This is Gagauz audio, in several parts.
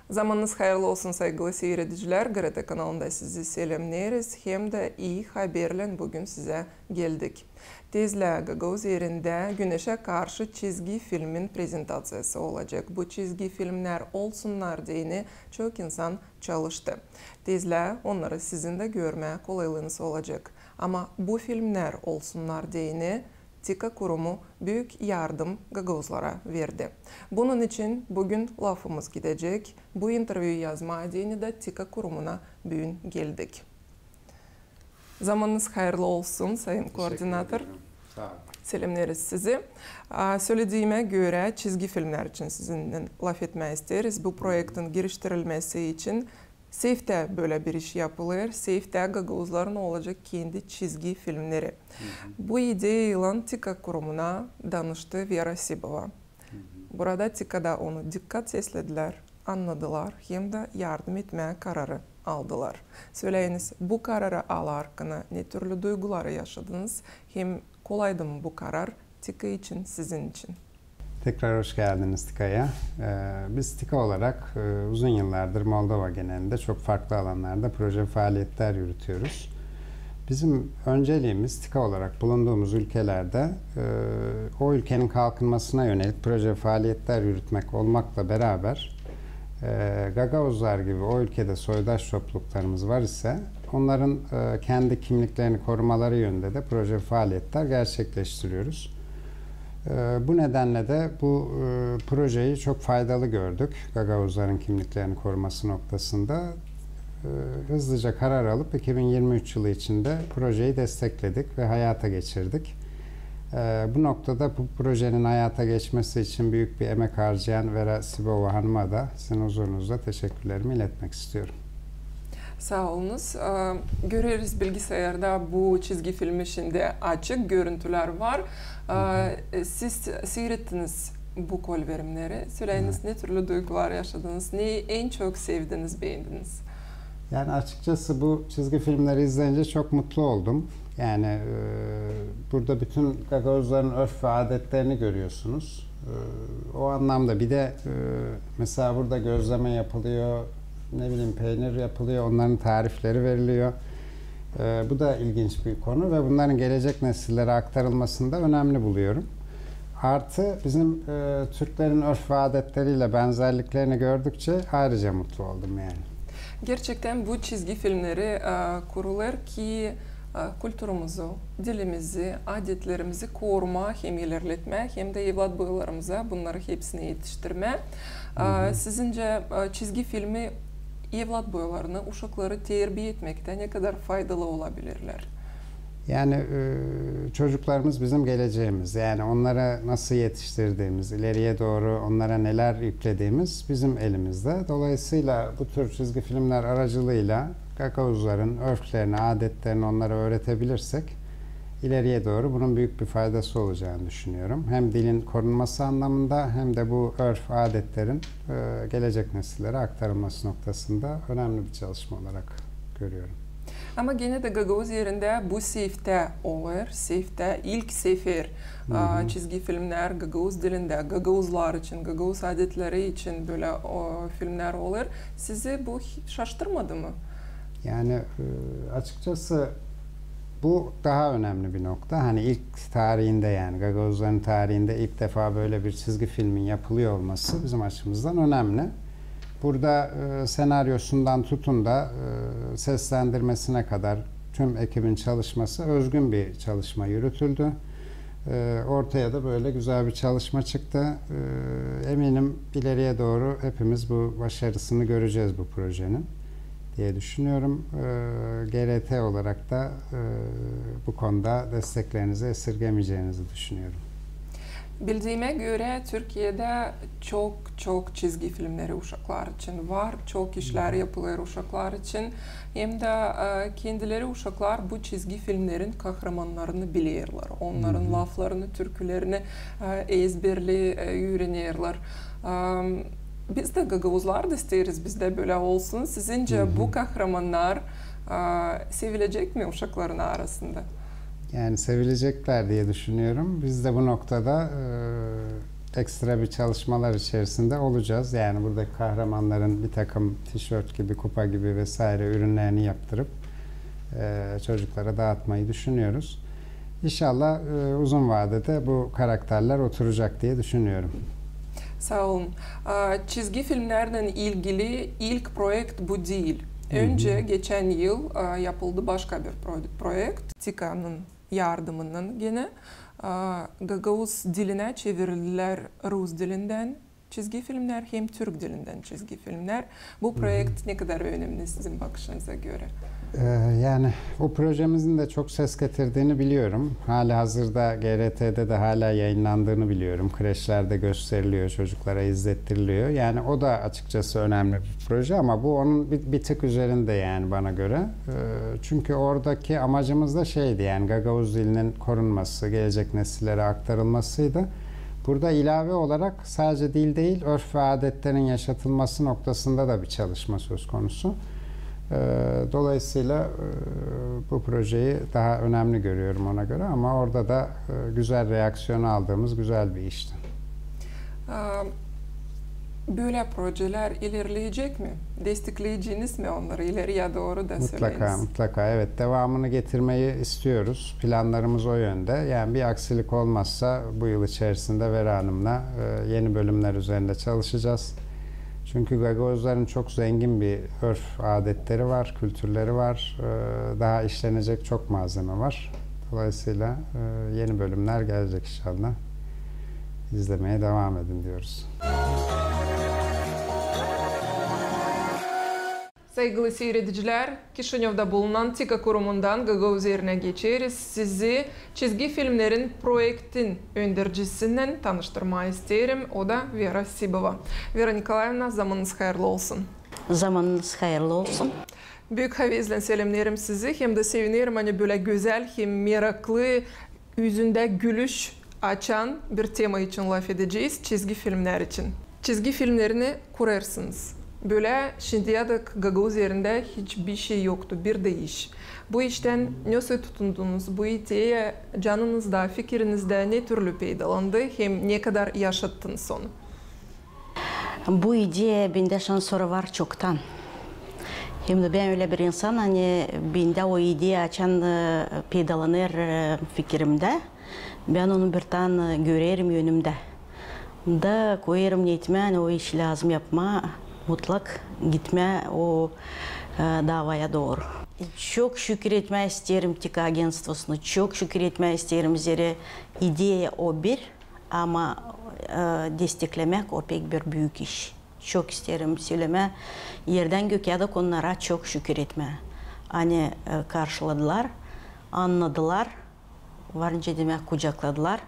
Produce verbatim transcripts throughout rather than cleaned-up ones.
Zamanınız hayırlı olsun, saygılı siiredicilär. GRT kanalında sizi selämneeriz hem dä ii haberlän büün sizä geldik. Tezlää Gagauz Erindä Güneşä karşı çizgi filmin prezentaţiyası olacek. Bu çizgi filmnär olsunnar deyni çok insan çalıştı. Tezlää onnarı sizin dä görmää kolaylınız olacek. Ama bu filmnär olsunnar deyni TİKA kurumu büük yardım gagauzlara verdi. Bunun için büün lafımız gidecek, bu intervyu yazmaa deyni dä TİKA kurumuna büün geldik. Zamanınız hayırlı olsun, sayın koordinator. Selämneeriz sizi. A, sölediimä görä, çizgi filmnär için sizinnän lafetmää isteeriz. Bu proektin giriştirilmesi için Seyfttä bölä bir iş yapılêr. Seyfttä gagauzların olacek kendi çizgi filmneri. Bu ideyaylan TİKA kurumuna danıştı Vera Sibova. Burada TİKAda onu dikkat sesledilär, annadılar hem dä yardım etmää kararı aldılar. Söläyiniz, bu kararı alarkana ne türlü duyguları yaşadınız hem kolaydı mı bu karar TİKA için, sizin için? Tekrar hoş geldiniz TİKA'ya. Ee, biz TİKA olarak, e, uzun yıllardır Moldova genelinde çok farklı alanlarda proje faaliyetlär yürütüyoruz. Bizim önceliğimiz TİKA olarak bulunduğumuz ülkelerde, e, o ülkenin kalkınmasına yönelik proje faaliyetlär yürütmek olmakla beraber, e, Gagauzlar gibi o ülkede soydaş topluluklarımız var ise onların, e, kendi kimliklerini korumaları yönünde de proje faaliyetlär gerçekleştiriyoruz. E, bu nedenle de bu, e, projeyi çok faydalı gördük Gagauzların kimliklerini koruması noktasında. E, hızlıca karar alıp iki bin yirmi üç yılı içinde projeyi destekledik ve hayata geçirdik. E, bu noktada bu projenin hayata geçmesi için büyük bir emek harcayan Vera Sibova Hanım'a da sizin huzurunuzda teşekkürlerimi iletmek istiyorum. Saa olunuz. E, göreriz bilgisayarda bu çizgi filmi şindi açık, görüntülär var. E, siz siirettiniz bu kolverimneri. Söläyiniz, ne türlü duygular yaşadınız, ne en çok sevdiniz, beendiniz? Yani açıkçası bu çizgi filmleri izleyince çok mutlu oldum. Yani, e, burada bütün Gagauzların örf ve adetlerini görüyorsunuz. E, o anlamda bir de, e, mesela burada gözleme yapılıyor, ne bileyim peynir yapılıyor, onların tarifleri veriliyor. E, bu da ilginç bir konu ve bunların gelecek nesillere aktarılmasını da önemli buluyorum. Artı bizim, e, Türklerin örf ve adetleriyle benzerliklerini gördükçe ayrıca mutlu oldum yani. Gerçektän bu çizgi filmneri, e, kurulêr ki, e, kulturumuzu, dilimizi, adetlerimizi korumaa hem ilerletmää, hem dä evlatboylarımıza bunnarı hepsini etiştirmää. E, sizincä, e, çizgi filmi evlatboylarını, uşakları terbiye etmektä ne kadar faydalı olabilirlär? Yani, e, çocuklarımız bizim geleceğimiz. Yani onları nasıl yetiştirdiğimiz, ileriye doğru onlara neler yüklediğimiz bizim elimizde. Dolayısıyla bu tür çizgi filmler aracılığıyla Gagauzların örflerini, adetlerini onlara öğretebilirsek ileriye doğru bunun büyük bir faydası olacağını düşünüyorum. Hem dilin korunması anlamında hem de bu örf, adetlerin, e, gelecek nesillere aktarılması noktasında önemli bir çalışma olarak görüyorum. Ama genä dä Gagauz Erindä bu seyfttä olêr, seyfttä ilk sefer, a, çizgi filmnär gagauz dilindä, gagauzlar için, gagauz adetleri için bölä, o, filmnär olêr. Sizi bu hi-, şaştırmadı mı? Yani, e, açıkçası bu daha önemli bir nokta. Hani ilk tarihinde, yani Gagauzların tarihinde ilk defa böyle bir çizgi filmin yapılıyor olması bizim açımızdan önemli. Burada, e, senaryosundan tutun da, e, seslendirmesine kadar tüm ekibin çalışması, özgün bir çalışma yürütüldü. E, ortaya da böyle güzel bir çalışma çıktı. E, eminim ileriye doğru hepimiz bu başarısını göreceğiz bu projenin diye düşünüyorum. E, G R T olarak da, e, bu konuda desteklerinizi esirgemeyeceğinizi düşünüyorum. Bildiimä görä, Türkiyedä çok, çok çizgi filmneri uşaklar için var, çok işlär yapılêr uşaklar için. Hem dä, e, kendileri uşaklar bu çizgi filmnerin kahramannarını bilerlär, onnarın laflarını, türkülerini, e, ezberli, e, üürenerlär. E, biz dä gagauzlar da isteeriz, bizdä bölä olsun. Sizincä bu kahramannar, e, sevilecek mi uşakların arasında? Yani sevilecekler diye düşünüyorum. Biz de bu noktada, e, Ekstra bir çalışmalar içerisinde olacağız. Yani buradaki kahramanların bir takım tişört gibi, kupa gibi vesaire ürünlerini yaptırıp e, çocuklara dağıtmayı düşünüyoruz. İnşallah e, uzun vadede bu karakterler oturacak diye düşünüyorum. Saa olun. A, çizgi filmnerdän ilgili ilk proekt bu diil. Öncä geçän yıl a, yapıldı başka bir pro- proekt. TİKAnın yardımınnan genä a, gagauz dilinä çevirilär rus dilindän çizgi filmnär hem türk dilindän çizgi filmnär. Bu proekt ne kadar önemni sizin bakışınıza görä? E, yani bu projemizin de çok ses getirdiğini biliyorum. Hali hazırda G R T'de de hala yayınlandığını biliyorum. Kreşlerde gösteriliyor, çocuklara izlettiriliyor. Yani o da açıkçası önemli bir proje ama bu onun bir, bir tık üzerinde yani bana göre. E, çünkü oradaki amacımız da şeydi yani gagauz dilinin korunması, gelecek nesillere aktarılmasıydı. Burada ilave olarak sadece dil değil, örf ve adetlerin yaşatılması noktasında da bir çalışma söz konusu. E, dolayısıyla e, bu projeyi daha önemli görüyorum ona göre ama orada da e, güzel reaksiyonu aldığımız güzel bir işti. A, bölä projelär ilerleyecek mi? Destekleyeceniz mi onnarı ileriye dooru da? Mutlaka, mutlaka. Evet, devamını getirmeyi istiyoruz. Planlarımız o yönde. Yani bir aksilik olmazsa bu yıl içerisinde Vera Hanım'la e, yeni bölümler üzerinde çalışacağız. Çünkü Gagauzların çok zengin bir örf adetleri var, kültürleri var. E, daha işlenecek çok malzeme var. Dolayısıyla e, yeni bölümler gelecek inşallah. İzlemeye devam edin diyoruz. Saygılı siiredicilär, Kişinövda bulunan TİKA kurumundan Gagauz Eerinä geçeriz. Sizi çizgi filmnerin proektin öndercisindän tanıştırmaa isteerim, o da Vera Sibova. Vera Nikolaevna, zamanınız hayırlı olsun. Zamanınız hayırlı olsun. Büük havezlän selemneerim sizi, hem dä sevinerim, ani bölä gözäl hem meraklı, üzündä gülüş açan bir tema için lafedecez, çizgi filmnär için. Çizgi filmnerini kurêrsınız. Bölä şindiyädek Gagauz Eerindä hiç bişey yoktu, bir dä iş. Bu iştän nesoy tutundunuz, bu ideya canınızda, fikirinizdä ne türlü peydalandı hem ne kadar yaşattınız onu? Bu ideya bendä şansora var çoktan. Hem dä bän ölä bir insan, ani bendä o ideya açan e, peydalanêr e, fikirimdä, bän onu birtaan e, görerim önümdä. Da koyêrım neetmää, ani o işi lääzım yapmaa, mutlak gitmää o e, daavaya dooru. Çok şükür etmää isteerim TİKA agentstvosuna, çok şükür etmää isteerim, zerä ideya o bir, ama e, desteklemäk o pek bir büük iş. Çok isteerim sölemää erdän gökärä onnara çok şükür etmää. Ani e, karşıladılar, annadılar, var nicä demäk, kucakladılar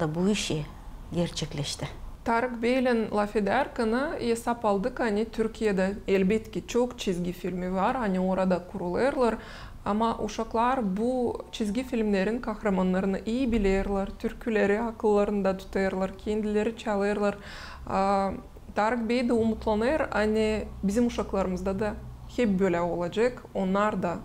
da bu işi gerçekleşti. Tarık beylän lafedärkän esap aldık, ani Türkiyedä elbetki çok çizgi filmi var, ani orada kurulêrlar, ama uşaklar bu çizgi filmnerin kahramannarını ii bilerlär, türküleri akıllarında tutêrlar, kendileri çalêrlar. A, Tarık bey dä umutlanêr, ani bizim uşaklarımızda da hep bölä olacek, onnar da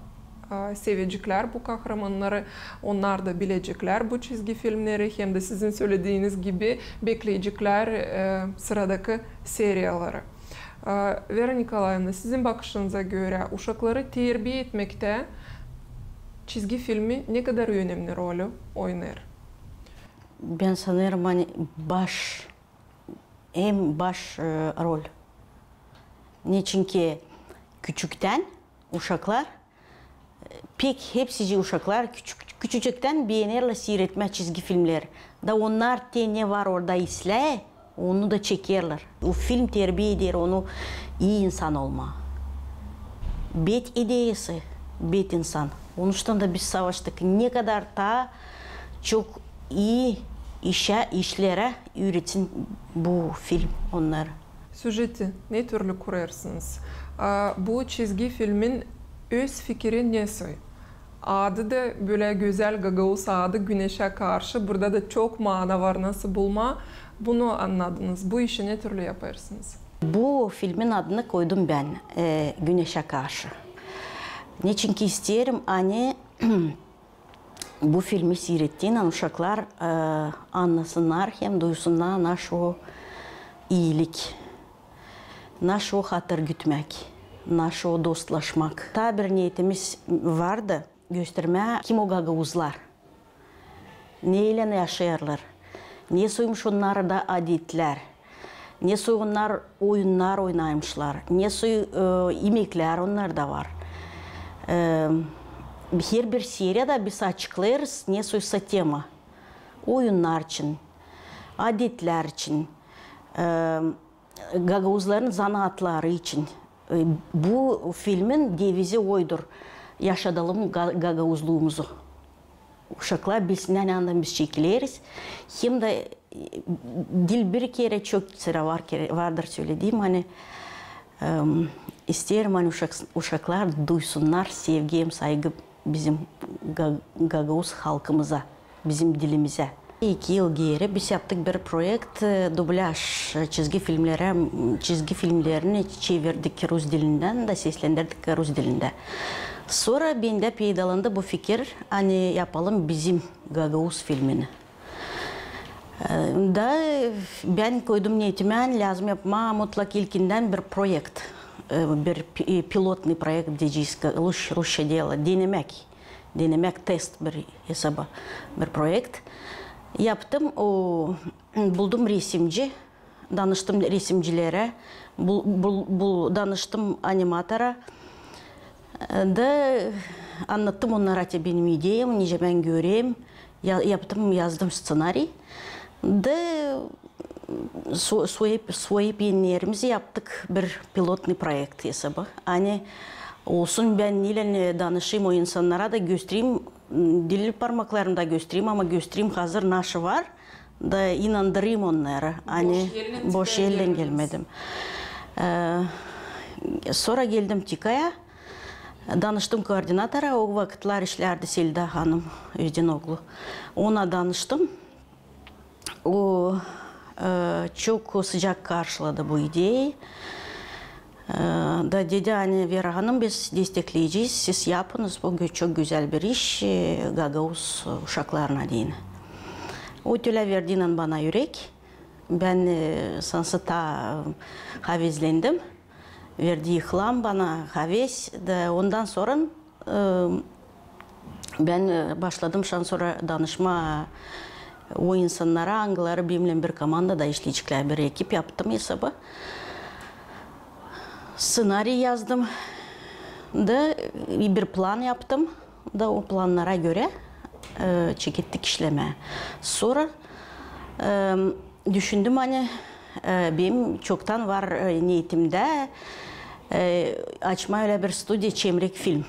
a, seveceklär bu kahramannarı, onnar da bileceklär bu çizgi filmneri, hem dä sizin sölediiniz gibi bekleyeceklär e, sıradakı seriyaları. A, Vera Nikolaevna, sizin bakışınıza görä, uşakları terbiye etmektä çizgi filmi ne kadar önemni rolü oynêêr? Bän sanêrım, ani baş, en baş e, rol. Neçinki küçüktän uşaklar, e, pek hepsicii uşaklar küçük, küçücüktän beenerlär siiretmää çizgi filmneri. Da onnar te ne var orada islää, onu da çekerlär. O film terbiye eder onu ii insan olmaa. Bet ideyası, bet insan. Onuştan da biz savaştık. Ne kadar taa çok ii işä, işlerä üüretsin bu film onnarı. Süjeti ne türlü kurêrsınız? A, bu çizgi filmin öz fikiri nesoy? Adı da bölä gözäl gagauz adı, Güneşä karşı. Burada da çok maana var, nasıl bulmaa bunu annadınız? Bu işi ne türlü yapêrsınız? Bu filmin adını koydum bän e, Güneşä karşı. Neçinki isteerim, ani bu filmi siirettiynän uşaklar, e, annasınnar hem duysunnar, naşo iilik, naşo hatır gütmäk, naşo dostlaşmak. Taa bir neetimiz vardı, göstermää, kim o gagauzlar, neylän yaşêêrlar, ne soymuş onnarda adetlär, ne soy onnar oyunnar oynaymışlar, ne soy, e, imeklär onnarda var. E, herbir seriyada biz açıklêêrız ne soysa tema. Oyunnar için, adetlär için, e, gagauzların zanaatları için. E, bu filmin devizi oydur: yaşadalım ga-, gagauzluumuzu. Uşaklar bilsinnär, ne andan biz çekileriz. Hem dä, e, diil bir kerä, çok sıra var kerä, vardır sölediim, ani, em, isteerim, ani uşak-, uşaklar duysunnar sevgi hem saygı bizim ga-, gagauz halkımıza, bizim dilimizä. İki yıl geeri biz yaptık bir proekt, e, dubляж, e, çizgi filmlerä, m, çizgi filmlerini çevirdik rus dilindän dä seslendirdik rus dilindä. Sora bendä peydalandı bu fikir, ani yapalım bizim gagauz filmini. E, da bän koydum neetimä, ani lääzım yapmaa mutlak ilkindän bir proekt, e, bir pi-, e, pilotnıy proekt deyecez, ka-, rus-, rusça deyäl, denemäk, denemäk, test bir hesabı, bir proekt. Yaptım, o, buldum resimci, danıştım resimcilerä, bul-, bul-, bul-, danıştım animatora. Da annattım onnara te benim ideyamı, nicä bän görerim. Ya-, yaptım, yazdım sţenariy. Da so-, soyup, soyup ennerimizi yaptık bir pilotnıy proekt hesabı. Ani olsun, bän neylän danışayım o insannara da göstereyim, m, diil parmaklarımda göstereyim, ama göstereyim hazır naşı var. Da inandırayım onnarı. Ani boş ellän gelmedim. E, sora geldim Tikaya. Danıştım koordinatora, o vakıtlar işlärdi Selda hanım Özdenoğlu. Ona danıştım. O, e, çok sıcak karşıladı bu ideyayı. E, da dedi, ani, Vera hanım, biz destekleyecez, siz yapınız, bu gü-, çok gözäl bir iş, e, gagauz uşaklarına deyni. O tölä verdiynän bana ürek, bän, e, sansın taa havezlendim. Verdi ilham bana, haves, da ondan sora, e, bän, e, başladım şansora danışmaa o insannara, angıları benimnän bir komandada işleyeceklär, bir ekip yaptım hesabı. Sţenariy yazdım da, e, bir plan yaptım da, o plannara görä, e, çekettik işlemää. Sora, e, düşündüm, ani, e, benim çoktan var, e, neetimdä, e, açmaa ölä bir studiya, Çemrek film.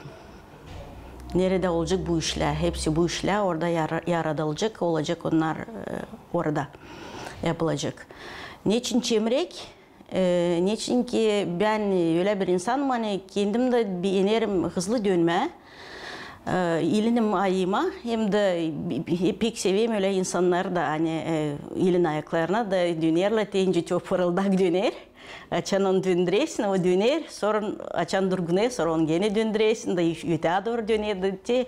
Neredä olacek bu işlär, hepsi bu işlär orada yara-, yaradılacek, olacek onnar, e, orada yapılacek. Neçin Çemrek? E, neçinki bän ölä bir insanım, ani kendim dä beenerim hızlı dönmää. E, ilinim ayıma, hem dä bi-, bi-, pek severim ölä insannarı da, ani, e, ilin ayaklarına da dönerlär, te nicä o pırıldak döner. Açan onu döndüresin, o döner, sora açan durgunêr, sora onu genä döndüresin, da ötää dooru döner, da te,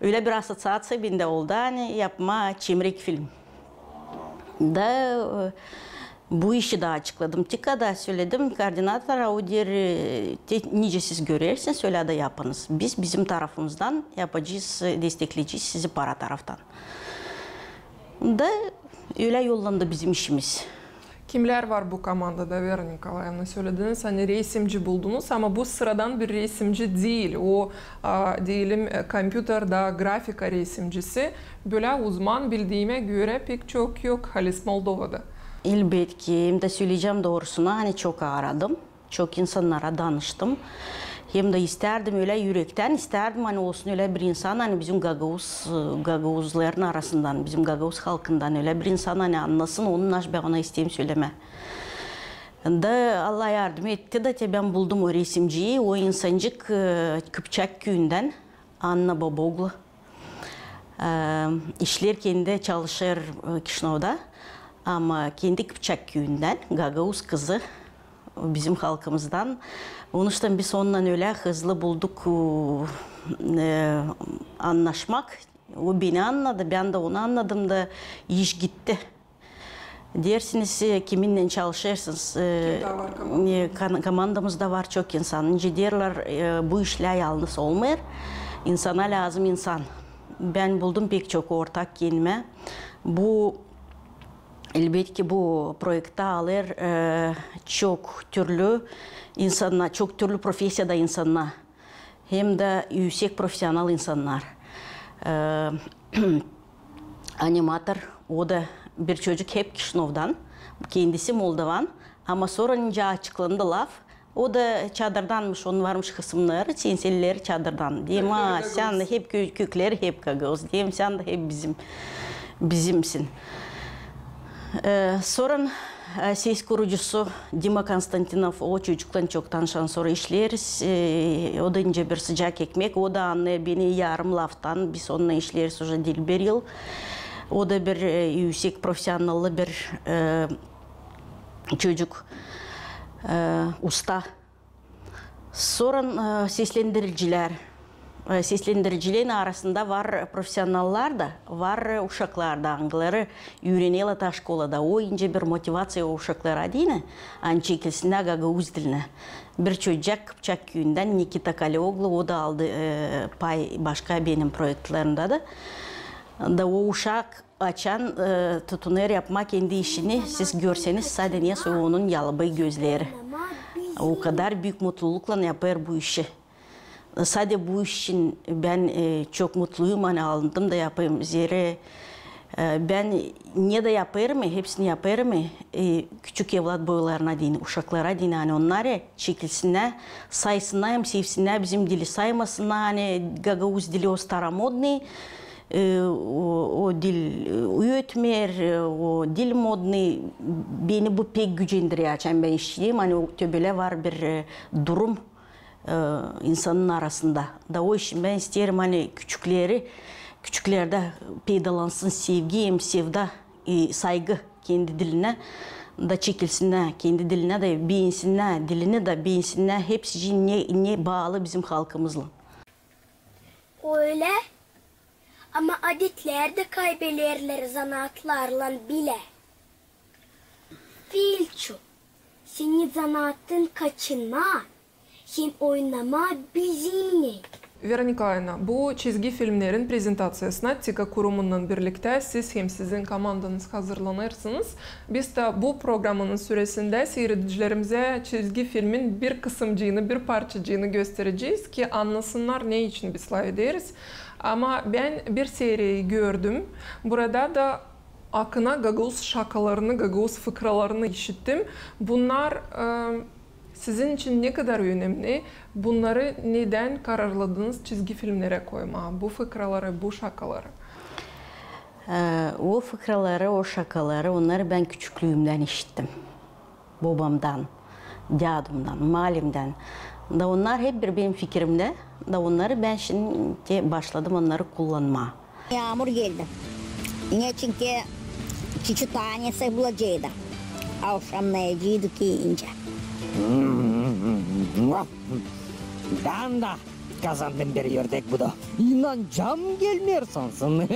ölä bir assoţiaţiya bendä oldu, ani yapmaa Çemrek film. Da, e, bu işi dä açıkladım. Tikada söledim koordinatora, o deer, e, te nicä siz görersiniz, ölä dä yapınız. Biz bizim tarafımızdan yapacez, e, destekleyecez sizi para taraftan. Da ölä yollandı bizim işimiz. Kimlär var bu komandada, Vera Nikolaevna? Sölediniz, ani resimci buldunuz, ama bu sıradan bir resimci diil. O, a, deyelim, e, kompyuterdä grafika resimcisi. Bölä uzman, bildiimä görä, pek çok yok halis Moldovada. Elbetki, hem dä söleyecäm doorusunu, ani çok aradım, çok insannara danıştım. Hem dä istärdim, ölä ürektän istärdim, ani olsun ölä bir insan, ani bizim gagauz, gagauzların arasından, bizim gagauz halkından ölä bir insan, ani annasın onu, naş bän ona isteerim sölemää. Da Allah yardım etti da, te bän buldum o resimciyi, o insancık, e, Kıpçak küüyündän, Anna Boboglu. E, işleer kendi, çalışêr, e, Kişinövda, ama kendi Kıpçak küüyündän, gagauz kızı, bizim halkımızdan. Onuştan biz onunnan ölä hızlı bulduk, e, annaşmak. O beni annadı, bän dä onu annadım da iş gitti. Deersiniz, e, kiminnän çalışêrsınız? E, komandamızda var çok insan. İnce deerlär, e, bu işlär yalnız olmêêr. İnsana lääzım insan. Bän buldum pek çok ortak kendimä. Bu, elbetki, bu proektä alêr, e, çok türlü insannar, çok türlü profesiyada insannar. Hem dä üüsek profesional insannar. E, animator, o da bir çocuk hep Kişinövdan, kendisi moldovan, ama sora nicä açıklandı laf, o da Çadırdanmış, onun varmış hısımnarı, senselileri Çadırdan. Deerim, a, sän dä hep kö-, kökleri hep gagauz. Deerim, sän dä hep bizim, bizimsin. E, sora, e, ses kurucusu Dima Konstantinov, o çocuklan çok tanışan sora işleeriz. E, o da nicä bir sıcak ekmek, o da annêêr beni yarım laftan, biz onunnan işleeriz уже dilber yıl. O da bir, e, üüsek profesionallı bir, e, çocuk, e, usta. Sora, e, seslendiricilär. E, seslendiricilerin arasında var profesionallar da, var, e, uşaklar da, angıları üürenerlär taa şkolada. O nicä bir motivaţiya o uşaklara deyni, ani çekilsinnär gagauz dilinä. Bir çocuk Kıpçak küüyündän, Nikita Kaleoglu, o da aldı, e, pay başka benim proektlerimdä dä. Da o uşak açan, e, tutunêr yapmaa kendi işini, siz görseniz, sade ne soy onun yalabıy gözleri. O kadar büük mutluluklan yapêr bu işi. Sade bu iş için bän, e, çok mutluyum, ani alındım da yapayım. Zerä, e, bän ne dä yapêrım, hepsini yapêrım, e, küçük evlat boylarına deyni, uşaklara deyni, ani onnar çekilsinnär, saysınnar hem sevsinnär bizim dili, saymasınnar, ani gagauz dili o старомодный, e, o, o dil, e, üretmeer, e, o dil модный. Beni bu pek gücendirer, açan bän işleerim, ani o töbelä var bir, e, durum, e, insanın arasında. Da o için bän isteerim, ani küçükleri, küçüklerdä peydalansın sevgi hem sevda, e, saygı kendi dilinä, da çekilsinnär kendi dilinä, da beensinnär dilini, da beensinnär hepsi ne, ne baalı bizim halkımızlan. Ölä, ama adetlär dä kaybederlär zanaatlarlan bilä. Filçu, senin zanaatın kaçınmaa hem oynamaa bizimnän. Vera Nikolaevna, bu çizgi filmnerin prezentaţiyasına TİKA kurumunnan birliktä siz hem sizin komandanız hazırlanêrsınız. Biz dä bu programanın süresindä siiredicilerimizä çizgi filmin bir kısımcıını, bir parçacıını gösterecez, ki annasınnar, ne için biz lafederiz. Ama bän bir seriyayı gördüm. Burada da akına gagauz şakalarını, gagauz fıkralarını işittim. Bunnar, e, sizin için ne kadar önemni? Bunnarı nedän kararladınız çizgi filmnerä koymaa? Bu fıkraları, bu şakaları. E, o fıkraları, o şakaları, onnarı bän küçüklüümdän işittim. Bobamdan, dädumdan, malimdän. Da onnar hep bir benim fikirimdä. Da onnarı bän şindi başladım onnarı kullanmaa. Yaamur geldi. Neçinki çiçi tanesi bulaceydı. Avşamnayaceydı keyincä. Bän dä kazandım bir ördek budu. İnancam gelmeer sansın.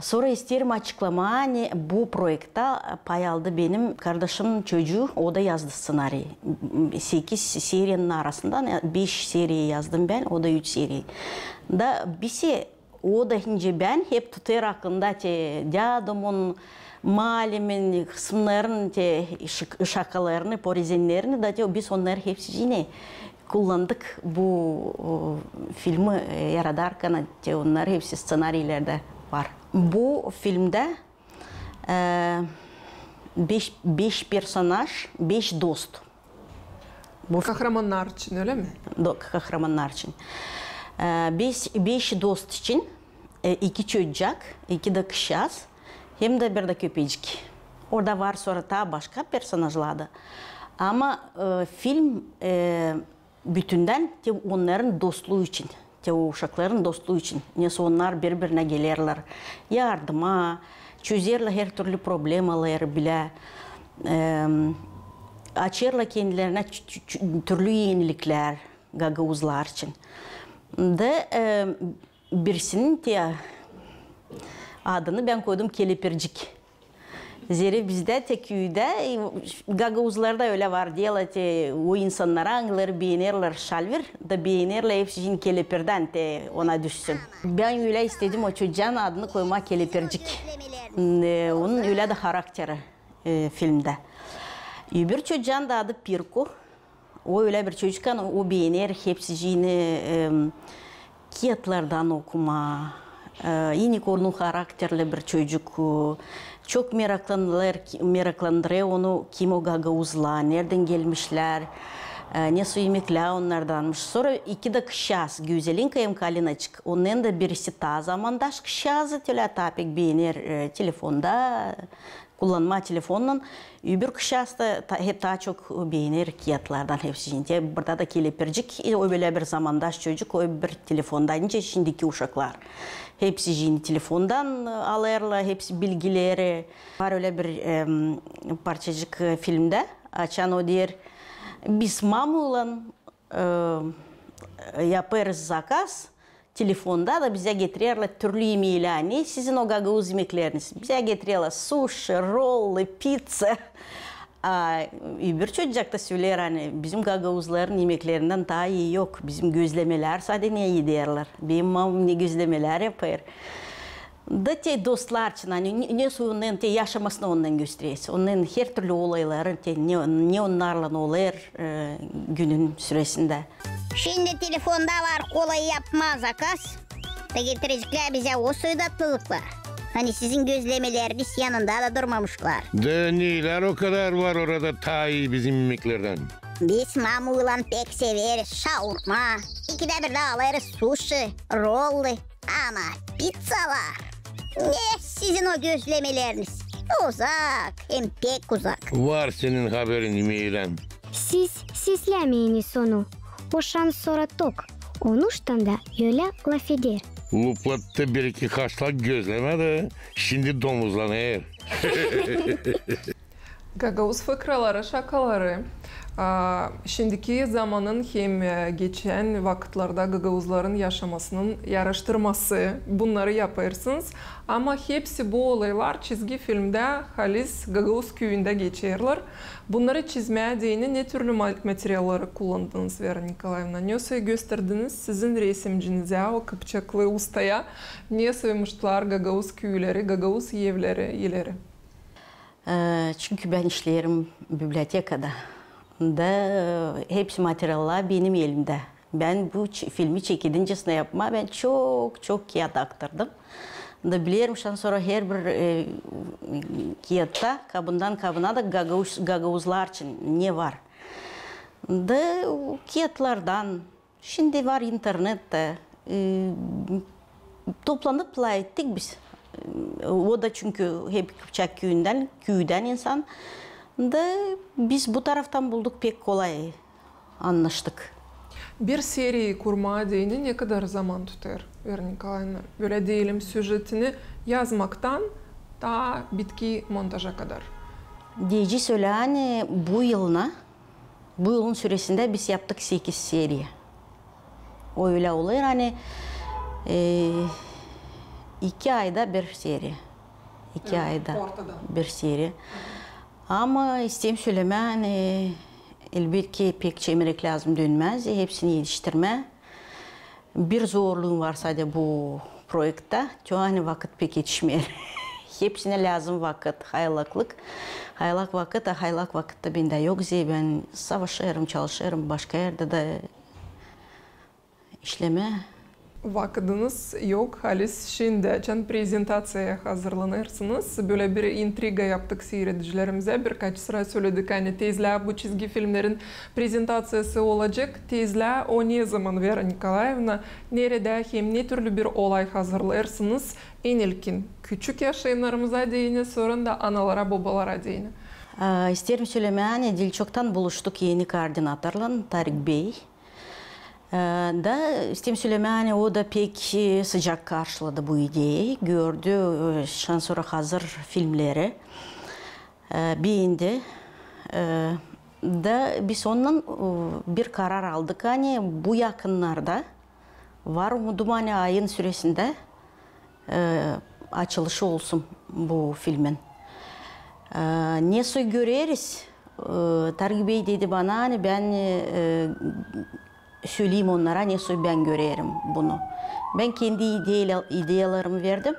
Sora isteerim açıklamaa, ani bu proektä pay aldı benim kardaşımın çocuu, o da yazdı sţenariyi. Sekiz seriyanın arasından beş seriya yazdım bän, o da üç seriya. Da bisi o da nicä bän hep tutêr aklında te dädumun, malimin, hısımnarın te şakalarını, porezenlerini, da te biz onnarı hepsicini kullandık bu, o, filmi, e, yaradarkana, te onnar hepsi sţenariyerdä var. Bu filmdä, e, beş, beş personaj, beş dost. Bu kahramannar için, ölä mi? Do-, kahramannar için. E, beş, beş dost için, e, iki çocuk, iki dä kızçaaz, hem dä bir dä köpecik. Orada var sora taa başka personajlar da. Ama, e, film, e, bütündän te onnarın dostluu için, te o uşakların dostluu için. Nesoy onnar biri-birinä gelerlär yardıma, çözerlär hertürlü problemaları bilä, e, açêrlar kendilerinä ç-, ç-, ç-, türlü eniliklär gagauzlar için. Da, e, birisinin te adını bän koydum Kelepircik. Zerä bizdä te küüdä, e, gagauzlarda ölä var, deyärlär te, o insannara, angıları beenerlär şalvar, da beenerlär hepsicii kelepirdän te ona düşsün. Bän ölä istedim o çocuun adını koymaa Kelepircik. E, onun ölä dä harakteri, e, filmdä. Öbür çocuun da adı Pirku. O ölä bir çocuk, ani o beener hepsiciini, em, kiyatlardan okumaa. E, inik onun harakterli bir çocuk. E, çok meraklanılêr, meraklandırêr onu, kim o gagauzlar, neredän gelmişlär, e, ne soy imeklär onnardanmış. Sora iki dä kızçaaz, Gözelinka hem Kalinaçık. Onnarın da birisi taa zamandaş kızçaazı, ölä taa pek beener, e, telefonda kullanmaa telefonnan. Öbür kızçaaz da ta-, hep taa çok beener kiyatlardan hepsicii. Burada da Kelepircik, e, o bölä bir zamandaş çocuk, o bir telefonda, nicä şindiki uşaklar. Hepsicii telefondan, e, alêrlar hepsi bilgileri. Var ölä bir, em, parçacık, e, filmdä, açan o deer, biz mamuylan, e, yapêrız zakaz, telefonda da bizä getirerlär türlü imeklär. Ne sizin o gagauz imekleriniz? Bizä getirerlär suşi, rollu, pizza. A öbür çocuk da söleer, ani bizim gagauzların imeklerindän taa ii yok. Bizim gözlemelär sade ne ederlär. Benim mamum ne gözlemelär yapêr. Da te dostlar için, ani ne, ne soy onnarın te yaşamasını onnarın gösterer. Onnarın her türlü olayları, te ne, ne onnarlan olêr, e, günün süresindä. Şindi telefonda var, kolay yapmaa zakaz. Da getireceklär bizä o soy datlılıklar, ani sizin gözlemeleriniz yanında da durmamışlar. Da neylär o kadar var orada taa ii bizim imeklerdän? Biz mamuylan pek severiz şaurma. İkidä bir dä alêrız suşi, rollu. Ama pizzalar, ne sizin o gözlemeleriniz? Uzak, hem pek uzak. Var senin haberin imeydän. Siz seslämeyiniz onu. O şansora tok. Onuştan da ölä lafeder. Luplattı bir-iki haşlak gözlemä da şindi domuzlanêr. Gagauz fıkraları, şakaları. A, şindiki zamanın hem, e, geçän vakıtlarda gagauzların yaşamasının yaraştırması, bunnarı yapêrsınız. Ama hepsi bu olaylar çizgi filmdä halis gagauz küüyündä geçerlär. Bunnarı çizmää deyni ne türlü ma-, materialları kullandınız, Vera Nikolaevna? Ne soy gösterdiniz sizin resimcinizä, o kıpçaklı ustaya, ne soymuşlar gagauz küüleri, gagauz evleri ileri? E, çünkü bän işleerim bibliotekada. Da, e, hepsi materiallar benim elimdä. Bän bu ç-, filmi çekedincesine yapmaa bän çok, çok kiyat aktırdım. Da bilerim, şansora herbir, e, kiyatta kabından kabına da gagauz-, gagauzlar için ne var. Da o kiyatlardan, şindi var internettä, e, toplanıp lafettik biz. E, o da çünkü hep kıpçak küüyündän, küüdän insan. Da biz bu taraftan bulduk pek kolay. Annaştık. Bir seriyayı kurmaa deyni ne kadar zaman tutêr, Vera Nikolaevna? Bölä deyelim, süjetini yazmaktan taa bitki montaja kadar. Deyecez ölä, ani bu yılına, bu yılın süresindä biz yaptık sekiz seriya. O ölä olêr, ani, e, iki ayda bir seriya. İki ayda bir seriya. Ama isteerim sölemää, ani, elbetki, pek çemerek lääzım dönmää, hepsini etiştirmää. Bir zorluum var sade bu proektä, te ani vakıt pek etişmeer. Hepsinä lääzım vakıt, haylaklık. Haylak vakıt, a haylak vakıt ta bendä yok, zerä bän savaşêrım, çalışêrım başka erdä dä işlemää. Vakıdınız yok halis şindi, açan prezentaţiyaya hazırlanêrsınız. Bölä bir intriga yaptık siiredicilerimizä. Birkaç sıra söledik, ani tezlää bu çizgi filmnerin prezentaţiyası olacek. Tezlää o nezaman, Vera Nikolaevna, neredä hem ne türlü bir olay hazırlêêrsınız? En ilkin küçük yaşayannarımıza deyni, sora da analara, bobalara deyni. A, isteerim sölemää, ani diil çoktan buluştuk eni koordinatorlan, Tarik bey. E, da isteerim sölemää, ani o da pek, e, sıcak karşıladı bu ideyayı, gördü, e, şansora hazır filmneri, e, beendi. E, da biz onunnan, e, bir karar aldık, ani bu yakınnarda Var umudum, ani ayın süresindä, e, açılışı olsun bu filmin. E, ne soy göreriz, e, Tarık bey dedi bana, ani bän, e, söleyim onnara, ne soy bän görerim bunu. Bän kendi ideya-, ideyalarımı verdim.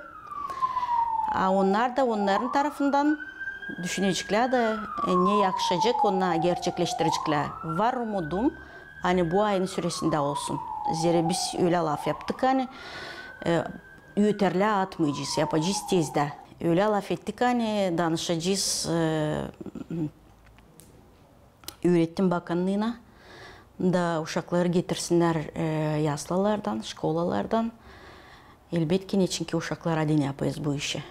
A onnar da onnarın tarafından düşüneceklär da, e, ne yakışacek, onnarı gerçekleştireceklär. Var umudum, ani bu ayın süresindä olsun. Zerä biz ölä laf yaptık, ani, e, öterlää atmayacez, yapacez tezdä. Ölä laf ettik, ani danışacez, e, üüretim bakannıına da uşakları getirsinnär, e, yaslalardan, şkolalardan. Elbetki, neçinki uşaklar adin yapêrız bu işi.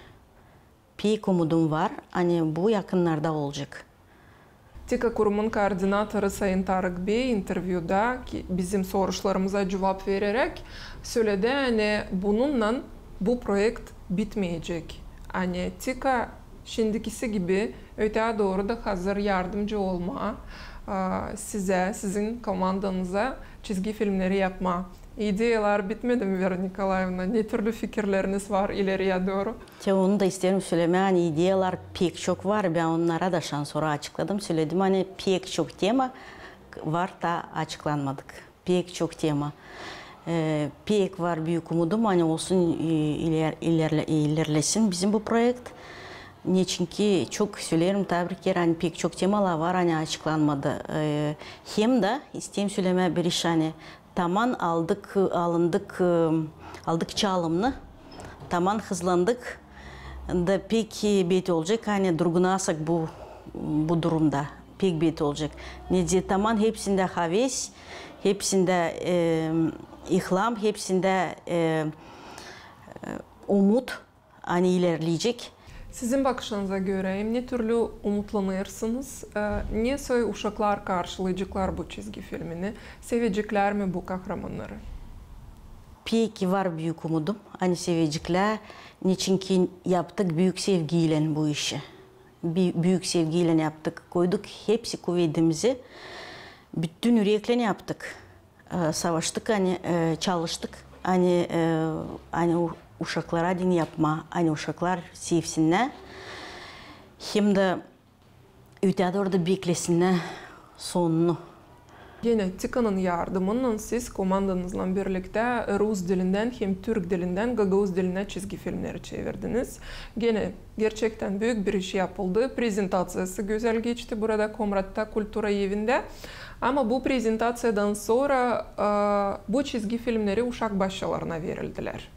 Pek umudum var, ani bu yakınnarda olacek. TİKA kurumun koordinatoru sayın Tarık bey intervyuda ki bizim soruşlarımıza cuvap vereräk söledi, ani bununnan bu proekt bitmeyecek. Ani TİKA şindikisi gibi ötää dooru da hazır yardımcı olmaa, a, sizä, sizin komandanıza çizgi filmneri yapmaa. İdeyalar bitmedi mi, Vera Nikolaevna? Ne türlü fikirleriniz var ileriyä dooru? Te onu da isteerim sölemää, ani ideyalar pek çok var. Bän onnara da şansora açıkladım, söledim, ani pek çok tema var, taa açıklanmadık. Pek çok tema. E, pek var büük umudum, ani olsun, e, iler-, ilerle-, ilerlesin bizim bu proekt. Neçinki çok söleerim taa bir kerä, ani pek çok temalar var, ani açıklanmadı. E, hem dä isteerim sölemää bir iş, ani taman aldık, alındık, e, aldık çalımnı, taman hızlandık. Da pek beter olacek, ani durgunasak bu, bu durumda. Pek beter olacek. Neçin taman hepsindä haves, hepsindä, e, ihlam, hepsindä, e, e, umut, ani ilerleyecek. Sizin bakışınıza görä, ne türlü umutlanêrsınız, e, ne soy uşaklar karşılayaceklar bu çizgi filmini? Seveceklär mi bu kahramannarı? Pek var büük umudum, ani seveceklär, neçinki yaptık büük sevgiylän bu işi. Bi-, büük sevgiylän yaptık, koyduk hepsi kuvedimizi, bütün üreklän yaptık. E, savaştık, ani, e, çalıştık, ani, e, ani u-, uşaklara adin yapmaa, ani uşaklar sevsinnär. Hem dä ötää dooru da beklesinnär sonunu. Genä TİKAnın yardımınnan siz komandanızlan birliktä rus dilindän hem türk dilindän gagauz dilinä çizgi filmneri çevirdiniz. Genä gerçektän büük bir iş yapıldı. Prezentaţiyası gözäl geçti burada, Komratta, kultura evindä. Ama bu prezentaţiyadan sora, e, bu çizgi filmneri uşak başçalarına verildilär.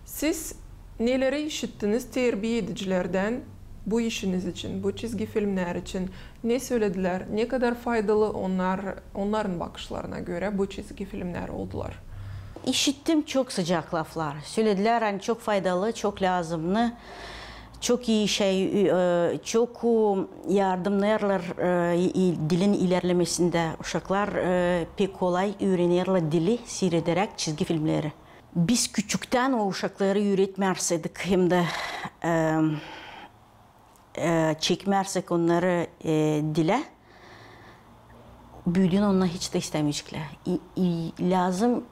Siz neleri işittiniz terbiye edicilerdän bu işiniz için, bu çizgi filmnär için? Ne söledilär, ne kadar faydalı onnar, onnarın bakışlarına görä bu çizgi filmnär oldular? İşittim çok sıcak laflar. Söledilär, ani çok faydalı, çok lääzımnı, çok ii şey, e, çok, e, yardımnêêrlar, e, i-, dilin ilerlemesindä. Uşaklar, e, pek kolay üürenerlär dili siirederäk çizgi filmneri. Biz küçüktän o uşakları üüretmärseydik hem dä, e, e, çekmärsek onnarı, e, dilä, büüdüün onnar hiç dä istämeyeceklär. İ-, i-, lääzım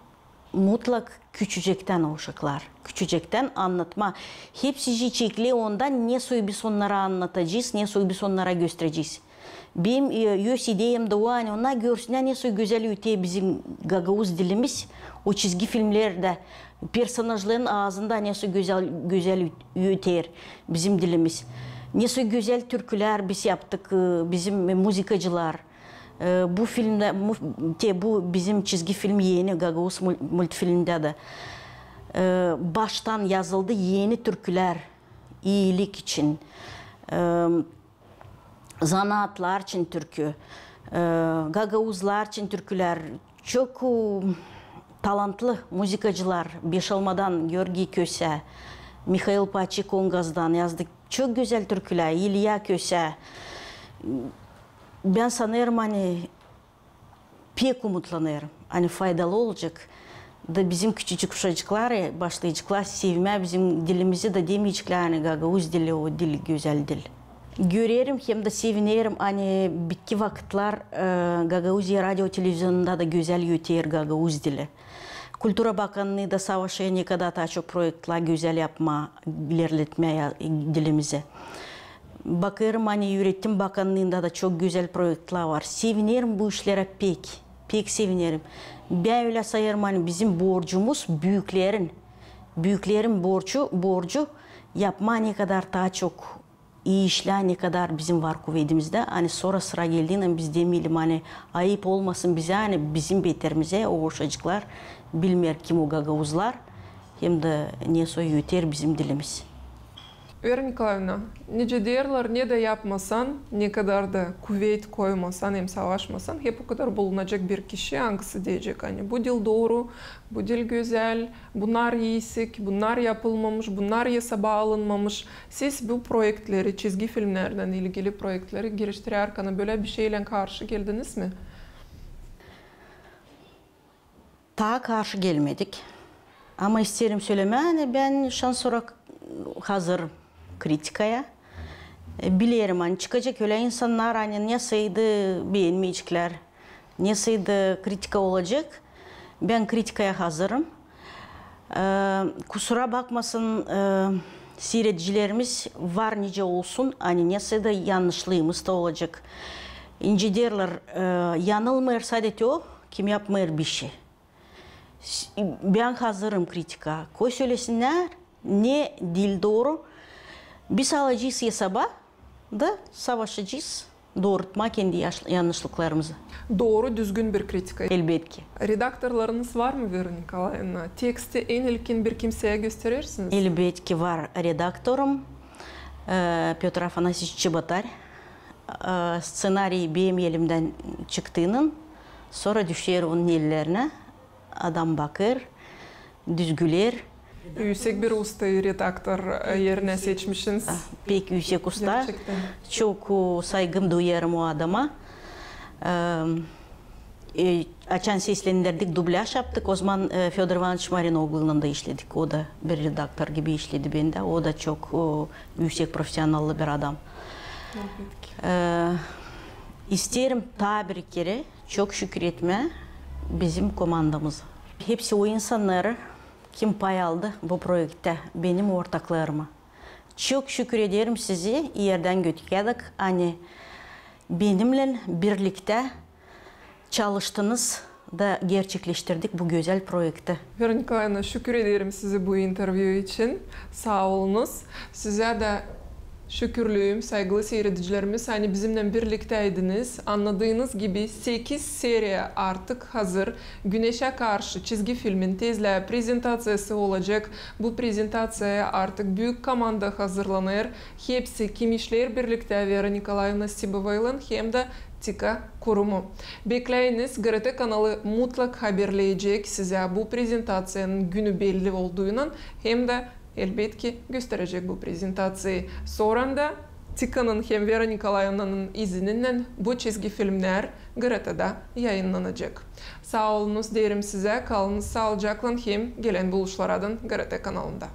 mutlak küçücektän o uşaklar, küçücektän annatmaa. Hepsi çekleer ondan, ne soy biz onnara annatacez, ne soy biz onnara gösterecez. Benim, e, öz ideyam da o, ani onnar görsünnär, ne soy gözäl öter bizim gagauz dilimiz o çizgi filmlerdä, personajların aazında ne soy gözäl, gözäl öter bizim dilimiz. Ne soy gözäl türkülär biz yaptık, e, bizim muzıkacılar. E, bu filmdä, mu-, te bu bizim çizgi film eni, gagauz mul-, multfilmdä dä, e, baştan yazıldı eni türkülär iilik için. E, zanaatlar için türkü, e, gagauzlar için türkülär. Çok, e, talantlı muzıkacılar, Beşalmadan Georgiy Kösä, Mihail Paçik Kongazdan yazdı çok gözäl türkülär, İlya Kösä. Bän sanêrım, ani pek umutlanêrım, ani faydalı olacek. Da bizim küçücük uşacıklar, e, başlayaceklar sevmää bizim dilimizi da demeyeceklär, ani gagauz dili o dil, gözäl dil. Görerim hem dä sevinerim, ani bitki vakıtlar, e, Gagauziya radio televizionunda da gözäl öter gagauz dili. Kultura bakannıı da savaşêr, ne kadar taa çok proektlar gözäl yapmaa, ilerletmää ya-, dilimizi. Bakêrım, ani üretim bakannıında da çok gözäl proektlar var. Sevinerim bu işlerä pek, pek sevinerim. Bän ölä sayêrım, ani bizim borcumuz, büükleriin, büükleriin borcu, borcu yapmaa ne kadar taa çok ii işlär, ne kadar bizim var kuvedimizdä, ani sora sıra geldiinän biz demeyelim, ani ayıp olmasın bizä, ani bizim beterimizä o uşacıklar bilmeer, kim o gagauzlar, hem dä ne soy öter bizim dilimiz. Vera Nikolaevna, nicä deerlär, ne dä yapmasan, ne kadar da kuvet koymasan hem savaşmasan, hep okadar bulunacek bir kişi, angısı deyecek, ani bu diil dooru, bu diil gözäl, bunnar iisik, bunnar yapılmamış, bunnar esaba alınmamış. Siz bu proektleri, çizgi filmnerdän ilgili proektleri giriştirärkän bölä bişeylän karşı geldiniz mi? Taa karşı gelmedik. Ama isteerim sölemää, ani bän şansora hazırım kritikaya. E, bilerim, ani çıkacek ölä insannar, ani nesaydı beenmeyeceklär, nesaydı kritika olacek. Bän kritikaya hazırım. E, kusura bakmasın, e, siiredicileriimiz, var nicä olsun, ani nesaydı yannışlıımız da olacek. İncä deerlär, e, yanılmêêr sade o, kim yapmêêr bişey. Bän hazırım kritika. Koy sölesinnär, ne diil dooru. Biz alacez esaba da savaşacez doorutmaa kendi yaş-, yannışlıklarımızı. Dooru, düzgün bir kritika. Elbetki. Redaktorlarınız var mı, Vera Nikolaevna? Teksti en ilkin bir kimseyä gösterersiniz? Elbetki var redaktorum, e, Pötr Afanasyevç Çebotar. E, stsenariy benim elimdän çıktıynan, sora düşer onun ellerinä. Adam bakêr, düzgüler. Üüsek bir ustayı redaktor, e, erinä seçmişsiniz. Pek üüsek usta. Gerçektän. Çok, e, saygı duyêrım o adama. E, e, açan seslendirdik, dubляж yaptık, ozaman, e, Födor İvanıç Marinogluylan da işledik. O da bir redaktor gibi işledi bendä. O da çok, e, üüsek profesionallı bir adam. Elbetki. E, isteerim taa bir kerä çok şükür etmää bizim komandamıza. Hepsi o insannarı, kim pay aldı bu proektä, benim ortaklarıma. Çok şükür ederim sizä, ierdän götükädäk, ani benimnän birliktä çalıştınız da gerçekleştirdik bu gözäl proekti. Vera Nikolaevna, şükür ederim sizä bu intervyu için. Saa olunuz. Sizä dä şükürlüyüm, saygılı siiredicilerimiz, ani bizimnän birliktäydiniz. Annadıınız gibi, sekiz seriya artık hazır. Güneşä karşı çizgi filmin tezlää prezentaţiyası olacek. Bu prezentaţiyaya artık büük komanda hazırlanêr. Hepsi, kim işleer birliktä Vera Nikolaevna Stibovaylan hem dä TİKA kurumu. Bekläyiniz, GRT kanalı mutlak haberleyecek sizä bu prezentaţiyanın günü belli olduynan hem dä, elbetki, gösterecek bu prezentaţiyayı. Sora da TİKAnın hem Vera Nikolaevnanın izininnän bu çizgi filmnär GRTda yayınnanacek. Saa olunuz deerim sizä, kalınız saalıcaklan hem gelän buluşlardan GRT kanalında.